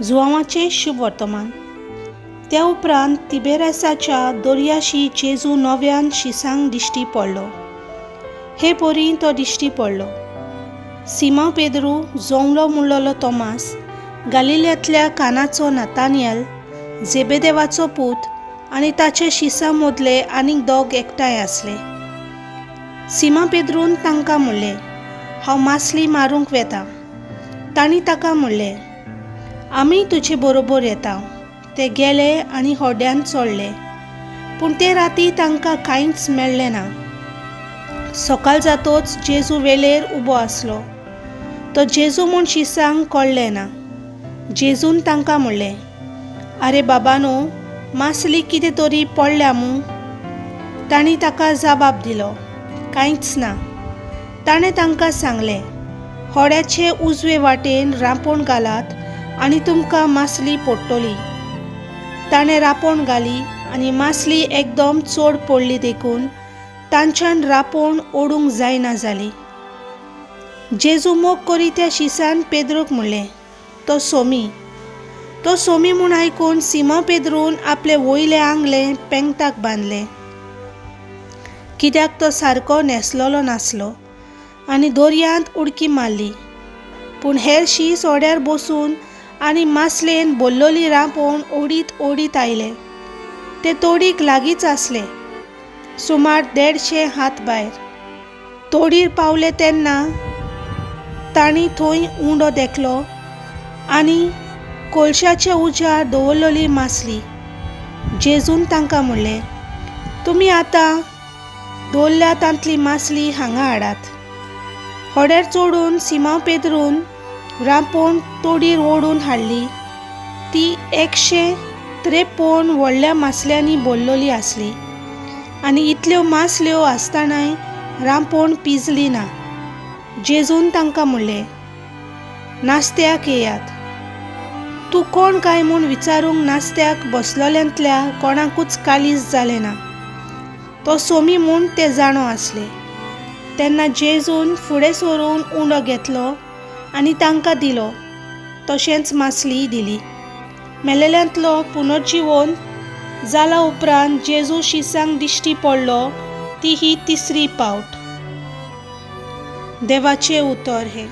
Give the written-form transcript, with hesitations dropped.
जुआंवाचें शुभ वर्तमान. त्या उपरांत तिबेरासाच्या दर्याशी जेजू नव्यान शिसांक दिश्टी पडलो. हे परी तो दिश्टी पडलो. सिमा पेद्रू, जोंगलो म्हणलोलो तोमास, गालिल्यांतल्या कानाचो नातानियल, जेबेदेवाचो पूत आनी ताचे शिसां मदले आनीक दोग एकठांय आसले. सिमा पेद्रून तांकां म्हणलें, हांव मासली मारूंक वेता. तांणी ताका म्हणलें, आमी तुजे बरोबर येता. ते गेले आनी होड्यान चडले, पूण ते राती तांकां कांयच मेळ्ळें ना. सकाळ जातोच जेजू वेळेर उबो आसलो. तो जेजू म्हूण शिसांक कळ्ळें ना. जेजून तांकां म्हणलें, आरे बाबानो, मासली कितें तरी पडल्या मूं? तांणी ताका जबाब दिलो, कांयच ना. ताणें तांकां सांगलें, होड्याचे उजवे वाटेन रांपोण घालात आनी तुमकां मासली पडटली. ताणें रांपोण घाली आनी मासली एकदम चड पडली देखून तांच्यान रांपोण ओडूंक जायना जाली. जेजू मोग करी त्या शिसान पेद्रूक म्हणलें, तो सोमी. तो सोमी म्हूण आयकून सिमा पेद्रून आपले वयलें आंगलें पेंगटाक बांदलें, कित्याक तो सारको न्हेसलेलो नासलो आनी दर्यांत उडकी मारली. पूण हेर शीस होड्यार बसून आनी मासलेन बोल्लोली रांपोण ओडीत ओडीत आयले. ते तोडीक लागींच आसले, सुमार 150 हात भायर. तोडीर पावले तेन्ना तांणी थंय उंडो देखलो आनी कोळशाच्या उज्यार दवरलेली मासली. जेजून तांकां म्हणलें, तुमी आतां दवरल्या तांतली मासली हांगा हाडात. होड्यार चडून सिमांव पेद्रून रांपोण तोडीर ओडून हाडली. ती 153 व्हडल्या मासल्यांनी भरलेली आसली आनी इतल्यो मासल्यो आसतनाय रांपोण पिजली ना. जेजून तांकां म्हणलें, नास्त्याक येयात. तूं कोण काय म्हूण विचारूंक नास्त्याक बसलोल्यांतल्या कोणाकूच कालीज जालें ना. तो सोमी म्हूण ते जाणो आसले. तेन्ना जेजून फुडें सरून उंडो घेतलो आनी तांकां दिलो, तशेंच मासलीय दिली. मेलेल्यांतलो पुनर्जिवोन जाला उपरांत जेजू शिसांक दिश्टी पडलो ती ही तिसरी पावट. देवाचें उतर हें.